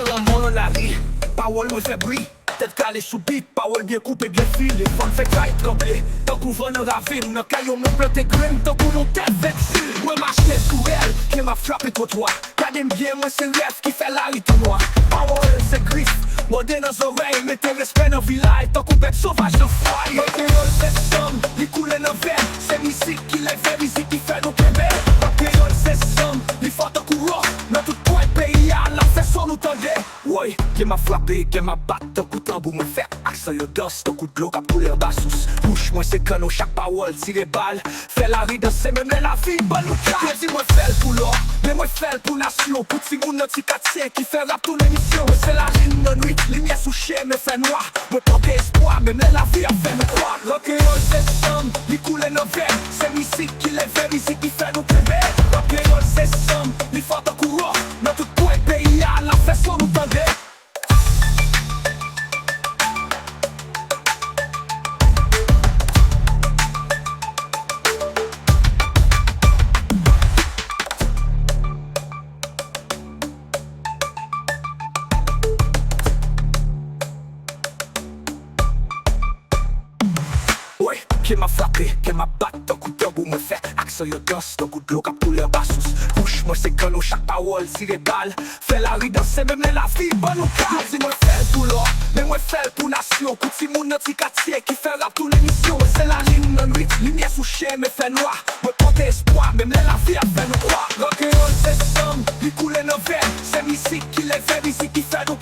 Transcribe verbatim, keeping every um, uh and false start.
Lanmò nan lari, pawòl mwen fè bri. Tèt kale sou bit, pawòl byen koupe, byen file. Fanm fè kay tranble, tankou van nan ravin. Nan kay yo mwen plante grenn, tankou yon tèt vèt fil. Mwen mache sou rèl, pye m ap frape twotwa. Gade m byen, mwen se rèv ki fè lari tou nwa. Pawòl se grif, mòde nan zòrèy, mete respè nan vilaj, tankou bèt sovaj nan fwaye. Rap kreyòl se san m, li koule nan venn. Se mizik ki leve, mizik ki fè nou kenbe. Rap kreyòl se san m, li fò tankou wòk. Nan tout kwen peyi a, l ap fè son nou tande. Woy, ke m ap frape, ke m ap bat tankou tanbou. Mwen fè aksan yo dans tankou dlo k ap koule anba sous. Bouch mwen se kannon, chak pawòl tire bal. Fè lari danse menm lè lavi ban nou kal. Yo di mwen fè l pou lò, men mwen fè l pou nasyon. Pou timoun nan ti katye ki fè rap tounen misyon. Mwen se lalin nan nwit, limyè sou chemen fè nwa. Mwen pote espwa, menm lè lavi ap fè nou kwa. Rap kreyòl se san m, li koule nan venn. Se mizik ki leve, mizik ki fè nou kenbe. Rap kreyòl se san m, li fò tankou wòk. Nan tout kwen peyi a, l ap fè son nou tande. Woy, pye m ap frape, kè m ap bat tankou tanbou. Mwen fè aksan yo dans tankou dlo k ap koule anba sous. Bouch mwen se kannon, chak pawòl tire bal. Fè lari danse menm lè lavi ban nou kal. Yo di mwen fè l pou lò, men mwen fè l pou nasyon. Pou timoun nan ti katye ki fè rap tounen misyon. Mwen se lalin nan nwit, limyè sou chemen fè nwa. Mwen pote espwa, menm lè lavi ap fè nou kwa. Rap kreyòl se san m, li koule nan venn. Se mizik ki leve, mizik ki fè nou